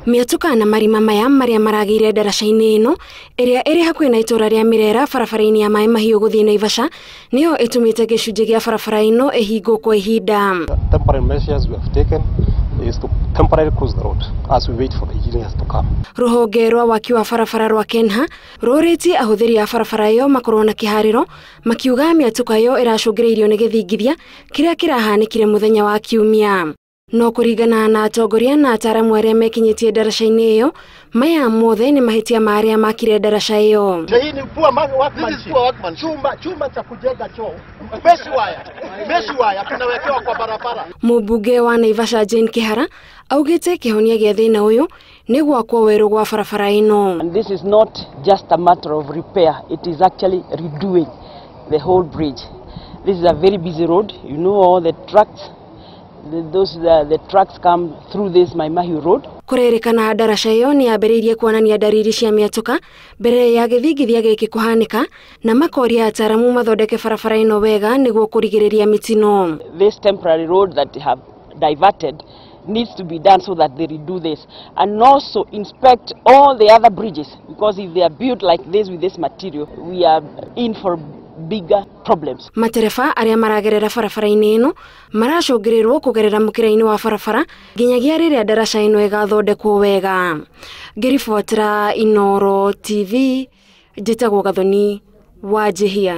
Mĩatũka na marima maya marĩa maragĩire ndaraca-inĩ ĩno ĩrĩa ĩrĩ hakuhĩ na itũra rĩa Mirera barabara-inĩ ya Maĩ Mahiũ gũthiĩ Naivasha nĩyo ĩtũmĩte gĩcunjĩ gĩa barabara ĩno ĩhingwo kwa ihinda. Temporary measures we have taken is to temporarily close the road as we wait for the engineers to come. Rũhonge rwa waki wa barabara rwa Kenha rũrĩtie ahũthĩri a barabara ĩyo makorwo na kĩharĩro makiuga mĩatũka ĩyo ĩracũngĩrĩirio nĩ gĩthingithia kĩrĩa kĩrahanĩkire mũthenya wa Kiumia. No kũringana na atongoria na ataaramu arĩa mekinyĩtie ndaraca-inĩ ĩyo, maya mothe nĩ mahĩtia ma arĩa makire ndaraca ĩyo. Hii ni poor man workmanship. Chuma chuma cha kujenga choo. Mesh wire. Mesh wire tunawekewa kwa barabara. Mũmbunge wa Naivasha Jane Kihara augĩte kĩhonia gĩa thĩna ũyũ nĩ gwakwo werũ gwa barabara ĩno. And this is not just a matter of repair, it is actually redoing the whole bridge. This is a very busy road. You know all the trucks. The trucks come through this Mai Mahiu road. Kũrerĩkana ndaraca ĩyo nĩ yambĩrĩirie kuonania ndariri cia mĩatũka mbere ya gĩthingithia gĩkĩ kũhanĩka na makoria ataaramu mathondeke barabara ĩno wega nĩguo kũrigĩrĩria mĩtino. This temporary road that they have diverted needs to be done so that they redo this and also inspect all the other bridges, because if they are built like this with this material, we are in for bigger problems. Matereba arĩa maragerera barabara-inĩ ĩno maracũngĩrĩrwo kũgerera mũkĩra-inĩ wa barabara nginyagia rĩrĩa ndaraca ĩno ĩgathondekwo wega. Ngĩribotera Inooro TV, njĩtagwo Gathoni wa Njihia.